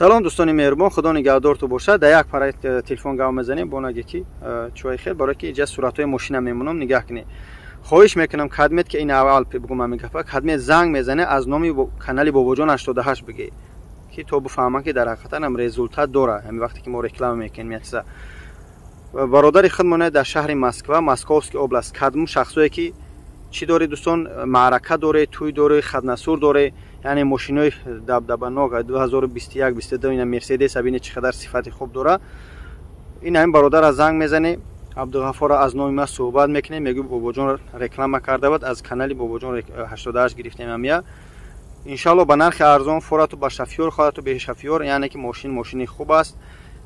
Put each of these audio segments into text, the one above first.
Салом, дӯстони меҳрубон, худо нигаҳдорту бошад. Дар як пара телефон гап мезанем, бо наге ки чӯи хел, барое ки иҷа суратҳои мошина мемонам, нигаҳ кунед. Хоҳиш мекунам, кадмет ки ин аввал бигум, ҳамин гапа, кадмет занг мезане, аз номи канали Бобоҷон 88 бигӯ, ки то бифаҳманд, ки дар ҳақиқатан ҳам результат дора. Ҳамин вақте ки мо реклама мекунем, як чиза бародари худмон дар шаҳри Москва, Московский область, кадму шахсое ки чӣ доред, дӯстон, маърака доре, тӯй доре, хаднасур доре, яъне мошинои дабдабанок 2021, 22, ина Мерседес, абине, чӣ қадар сифати хуб дора. Ин ҳамин бародара занг мезанем, Абдуғаффора, аз номи ман суҳбат мекунем, мегӯ: «Бобоҷон реклама карда буд, аз канали Бобоҷон 88 гирифтем ҳамия». Иншалло, ба нархи арзон форату ба шофёр хоҳату бе шофёр, яъне ки мошин мошини хуб аст.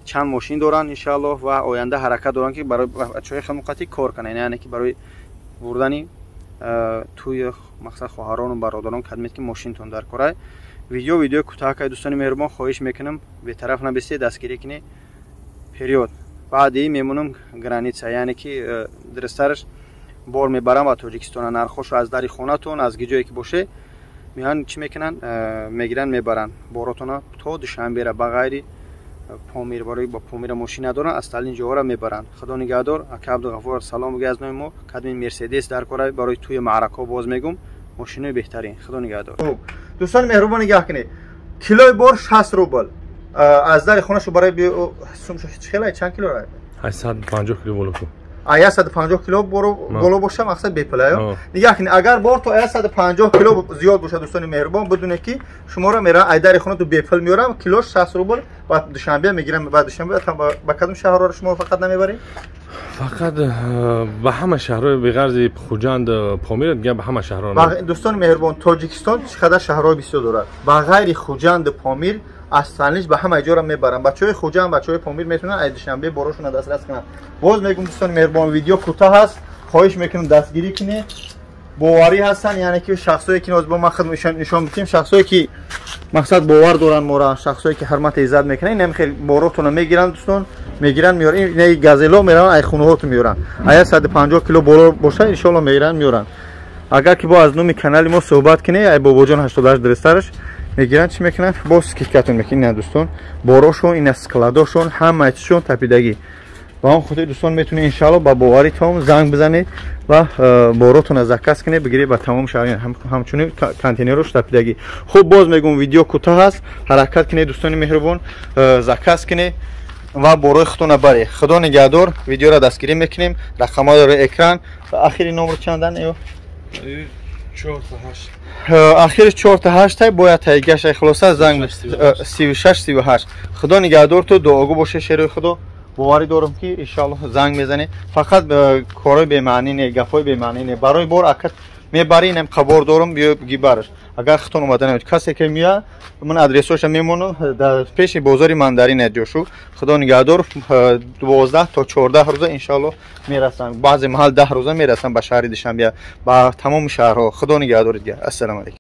Чанд мошин доранд, иншалло, ва оянда ҳаракат доранд, ки барои бачаҳои хидматӣ кор кунанд, яъне ки барои бурдани тӯи мақсад хоҳарону бародарон. Кадмет ки мошинтон дар корай. Видео видеои кӯтоҳакай, дӯстони меҳрубон, хоҳиш мекунам, бетараф набистед, дастгирӣ кунед. Период баъди мемонам граница, яъне ки дурусттараш бор мебарам ба Тоҷикистона. Нархошо аз дари хонатон, аз ҷое ки боше, меоянд, чӣ мекунанд, мегиранд, мебаранд боротона то Душанбера. Ба ғайри Помир, барои ба Помира мошин надоранд, аз талин ҷоҳора мебаранд. Худо нигаҳдор. Ака Абдуғаффор, салом бигӯ аз номи мо. Кадми Мерседес дар кора барои тӯи маъракаҳо, боз мегум, мошинои беҳтарин. Худо нигаҳдор. Дӯстони меҳрубон, нигаҳ кунед, килои бор 60 рубл аз дари хонашу барои чӣ хела, чанд кило? 850 кило боло. 150 кило боло боша, мақсад бепулаё. Нигаҳ кунед, агар бор то 150 кило зиёд бошад, дӯстони меҳрубон, бидуне ки шуморо мерам, айдари хона ту бепул меорам, килош 60 рубл, ба Душанбе мегирам. Ба Душанбе, ба кадом шаҳрҳоро шумо фақат намебаред? Фақат ба ҳама шаҳрҳои беғарзи Хуҷанд, Помир, дига ба ҳама шаҳрҳо. Дӯстони меҳрубон, Тоҷикистон чӣ қадар шаҳрҳои бисёр дорад. Ба ғайри Хуҷанду Помир асланиш ба ҳама ҷора мебарам. Бачаҳои Хуҷанд, бачаҳои Помир метавонанд аз Душанбе борошона дастрас кунанд. Боз мегӯм, дӯстони меҳрубон, видео кӯтоҳ аст, хоҳиш мекунам, дастгирӣ кунед. Боварӣ ҳастанд, яъне ки шахсое ки бо ман худ нишон бидем, шахсое ки мақсад бовар доранд мора, шахсое ки ҳурмати иззат мекунанд, инам хел боротона мегиранд, дӯстон, мегиранд, меоранд. Ин газело мераванд, ай хонаҳотон меоранд. Ая 150 кило боло боша, иншоалло, мегиранд, меоранд. Агар ки бо аз номи канали мо суҳбат кунед, ай Бобоҷон 88, дурусттараш мегиранд, чӣ мекунанд, боз скидкатон мекунанд. Ина, дӯстон, борошон, ина складошон, ҳама чизшон тапидагӣ. Ба он хотир, дӯстон, метавонед, иншаалло, ба бовари том занг бизанед ва боротона заказ кунед, бигиред ба тамоми шаҳр, ҳамчунин контейнерош тапидагӣ. Хуб, боз мегӯм, видео кӯтоҳ аст, ҳаракат кунед, дӯстони меҳрубон, заказ кунед ва борои худтона баред. Худо нигаҳдор. Видеоро дастгирӣ мекунем, рақамҳо дори экран. Ахири номер чандан? Ахири чорта ҳаштай, бояд тайгашай. Хулоса, занг 36 38. Худо нигаҳдор, ту дуогӯ боше, шерои худо. Боварӣ дорам, ки иншоалло занг мезанед. Фақат корҳои бемаънӣ не, гапҳои бемаънӣ не. Барои бор ака мебарӣ, инам қабор дорам, биё гибараш. Агар худтон омада намед, касе ки меяд, ман адресҳоша мемонам, дар пеши бозори Мандарин ҷошу. Худо нигаҳдор. 12 то 14 рӯза, иншоалло, мерасанд, баъзе маҳал 10 рӯза мерасанд ба шаҳри Душанбе, ба тамоми шаҳрҳо. Худо нигаҳдори дигар. Ассалому алайкум.